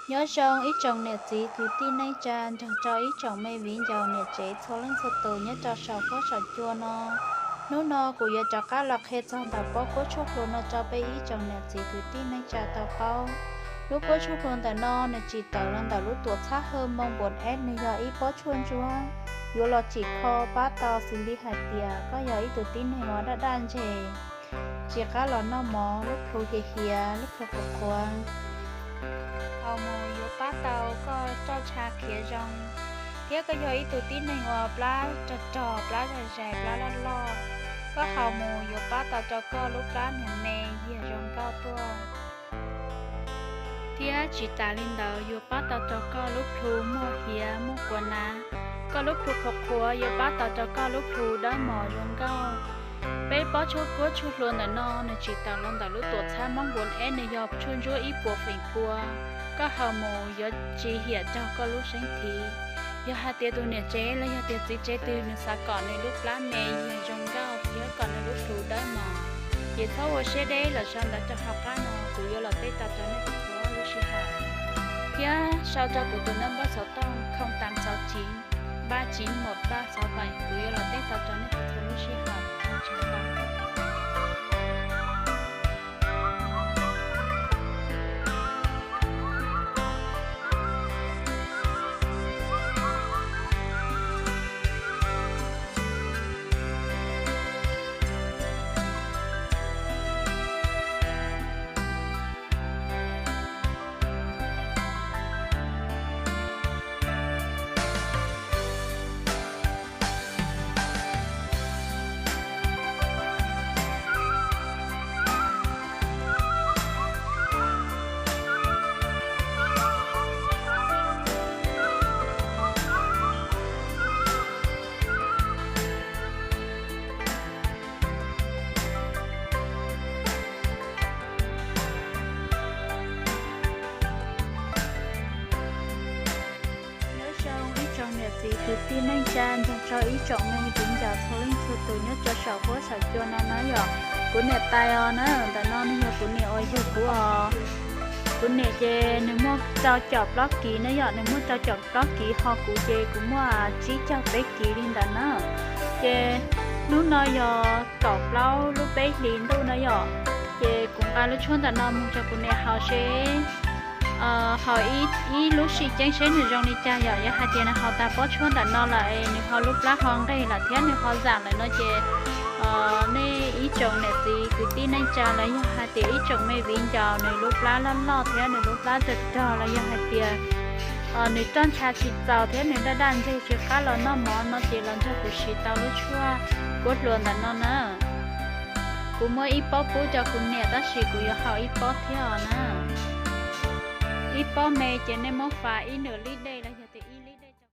Nyob zoo ib tsoom niam txiv kwv tij neej tsa nrog rau ib tsoom me viv ncaus niam tsev txhua leej txhua tus nyob rau saum huab saum cua no. Hnub no kuv yuav rov qab los qhia txog ntawm pob kuab tshuaj hlua no rau peb ib tsoom niam txiv kwv tij neej tsa tau paub. Lub kuab tshuaj hlua ntawm no nws tsim tawm los ntawm lub tuam txhab Hawj Moos Npuas Eb, nws yog ib pob tshuaj ntsuab yuav los tsim kho pab tau xws li hais tias koj yog ib tug tib neeg uas daj daj ntseg, tsis qab los noj mov, lub plhu hiav hiav, lub plhu qhuav qhuav, haus mus yuav pab tau koj roj ntsha khiav zoo, thiab koj yog ib tug tib neeg uas plab rog rog, plab zais zais, plab loj loj, koj haus mus yuav pab tau rau koj lub plab nws me yiag zoo nkauj tuaj. Thiab tsis tas li ntawd yuav pab tau rau koj lub plhu muaj hiav muaj quav nav, koj lub plhu qhuav qhuav yuav pab tau rau koj lub plhu dawb mos zoo nkauj. Peb pob tshuaj kuab tshuaj hlua ntawm no nws tsim tawm los ntawm lub tuam txhab Moob Npuas Eb, nws yog tshuaj ntsuab ib puas feem pua, koj haus mus yuav tsis hiam raug koj lub seeb thiv. Yog hais tias tus niam tsev los yog tias txiv tsev twg nws xav kom nws lub plab me yiag zoo nkauj thiab kom nws lub plhu dawb mos, ces txhob ua siab deb los sau ntawv rau hauv qab no, kuv yuav los teb tau rau nej txhua lub sij hawm. Thiab sau rau kuv tus naj npawb xov tooj không tám sáu chín ba chín một ba sáu bảy, kuv yuav los teb tau rau nej txhua lub sij hawm. Nyob zoo ib tsoom niam txiv kwv tij neej tsa nrog rau ib tsoom me viv ncaus txhua leej txhua tus nyob rau saum huab saum cua no na yom. Kuv niam tais os na, ntawm no nws yog kuv niam uas yug kuv os. Kuv niam ces nws muaj rau caum plaub kiv na yom, nws muaj rau caum plaub kiv, ho kuv ces kuv muaj tsib caug peb kiv li ntawd na. Ces hnub no yog kaum plaub lub peb hlis ntuj na yom. Ces kuv nqa lub tshuaj ntawm no mus rau kuv niam haus seb, haus ib lub sim ceeb seb nws zoo li cas yom. Yog hais tias nws haus tag pob tshuaj ntawm no lawm es nws ho lub plab ho nqeg lawm thiab nws ho zam lawm no ces, nej ib tsoom niam txiv kwv tij neej tsa los yog hais tias ib tsoom me viv ncaus nws lub plab loj loj thiab nws lub plab rog rog los yog hais tias nws roj ntsha tsis txaus thiab nws daj daj ntseg tsis qab los noj mov no ces los nrog kuv siv tau lub tshuaj kuab hlua ntawm no na. Kuv muab ib pob pub rau kuv niam tab sis kuv yuav haus ib pob thiab os na. Ib pob me ces nej muab fav ib nws lib dej los